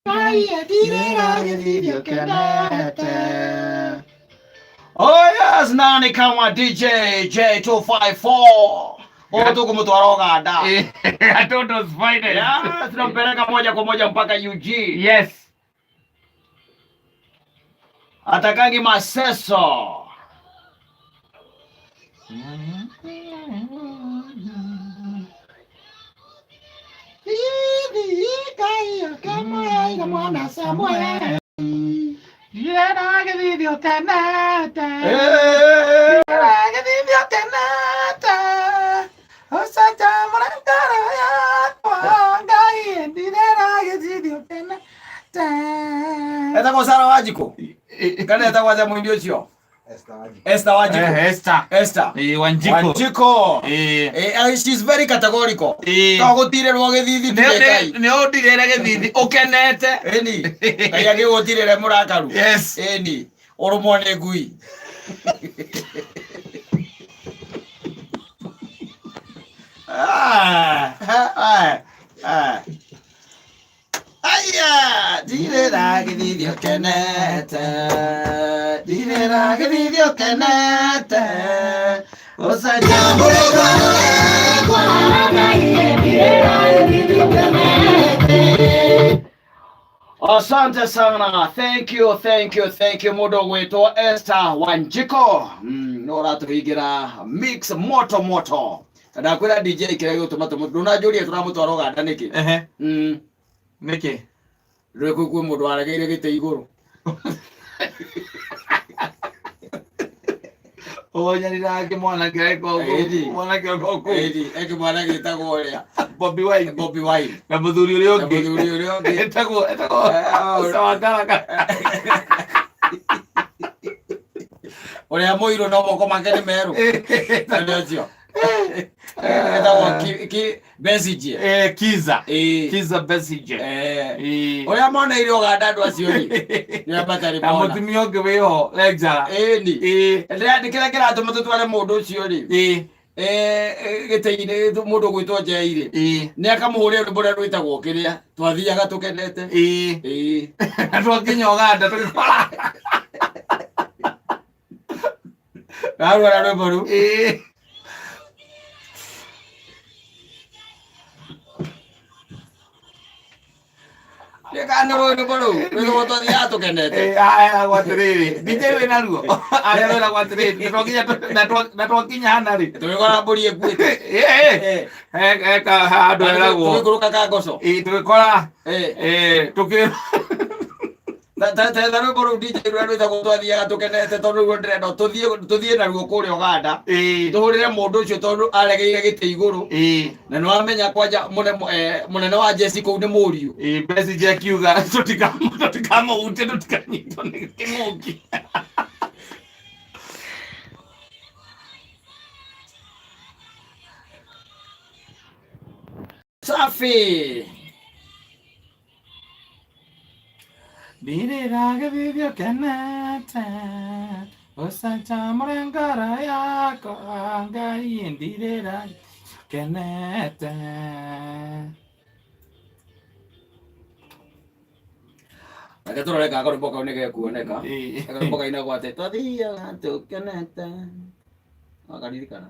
Oh yes, nani kama DJ J254. Huyu tukumtwara Uganda. Atoto's finest. Yeah, tunampeleka moja kwa moja mpaka UG. Yes. Atakangi maseso. Eh. Etagwo Sara Wanjikũ kana etagwo atĩa mũini ũcio? Esther Wanjikũ. Esther. Esther. Wanjiko. Wanjikũ. Eh. She's very categorical. Eh. To gũtirĩrwo gĩthithi Nĩ tirĩ Ngai. nĩ ũndirĩre gĩthithi ũkenete. Ĩni. Ngai agĩgũtirĩre mũrakaru. Yes. Ĩni. Ũrũmwo nĩ ngui. Ah, ah, ah. Aya, ndirĩra gĩthithi ũkenete, ndirĩra gĩthithi ũkenete, ũcanjamũre Asante sana. Thank you, thank you, thank you mũndũ ũgwĩtwo Esther Wanjiko. No ũratũhingĩra mix moto moto. Na ndakwĩra DJ kĩrĩa gĩgũtũma tũmũ ndũnanjũria tũramũtwara Ũganda nĩkĩ? Ehe. Nĩkĩ? Rĩu kwĩ kwĩ mũndũ waregeire gĩtĩ igũrũ. Ũnyariraga kĩmwana kĩreka Ĩni. ũguo. Mwana kĩreka ũguo. Ĩni, e kĩmwana gĩtagwo ũrĩa Bobi Wine. Bobi Wine. Na mũthuri ũrĩa Na ũngĩ. mũthuri ũrĩa ũngĩ. Etagwo Eh, Sawakaraka. Ũrĩa mũirũ no moko make nĩ merũ. Nĩ ũcio. Etagwo Besigye. Kiza. Ĩĩ. Kiza Besigye. Eh. Ĩĩ. Ũrĩa moneire Ũganda andũ acio rĩ, nĩ matarĩ Na mona. mũtumia ũngĩ wĩho lecturer. Ĩni. Ĩĩ. Kĩrĩa kĩratũma tũtware mũndũ ũcio rĩ, Ĩĩ. gĩtĩ-inĩ mũndũ ũgwĩtwo Njei rĩ, Ĩĩ. nĩ akamũhũrĩra rwĩmbo rũrĩa rwĩtagwo kĩrĩa twathiaga tũkenete. Ĩĩ. Ĩĩ. Na twakinya Ũganda tũgĩkora. Warwara rwĩmbo rũu. Ĩĩ. Nĩ rũĩ rwĩmbo rũu rwĩtagwo twathiaga tũkenete. Aheragwo atĩrĩrĩ DJ wĩ naruo aheragwo atĩrĩrĩ na twakinya- na twa- na twakinya hana rĩ Tũgĩkora mbũri ĩkuĩte. Ĩĩ. He handũ heragwo Tũgĩikũrũka kangoco. Ĩĩ, tũgĩkora Ĩĩ. ĩĩ, tũkĩ Tetha rwĩmbo rũu DJ rũrĩa rwĩtagwo twathiaga tũkenete tondũ rũu ndĩrenda tũthiĩ naruo kũrĩa Ũganda. Ĩĩ. Tũhũrĩre mũndũ ũcio tondũ aregeire gĩtĩ igũrũ. Ĩĩ. Na nĩ wamenya kwanja mũnene wa jeci kũu nĩ mũriũ. Ĩĩ, Besigye akiuga tũtikamũhutie tũtikanyitwo nĩ kĩng'ũki. Safi. Ndirĩra gĩthithio kenete ũcanjamũre ngoro yakwa Ngai ndirĩra kenete. Reke tũrore kana karwĩmbo kau nĩ gekuoneka. Ĩĩ. Karwĩmbo kainagwo atĩ twathiaga tũkenete. Wakaririkana?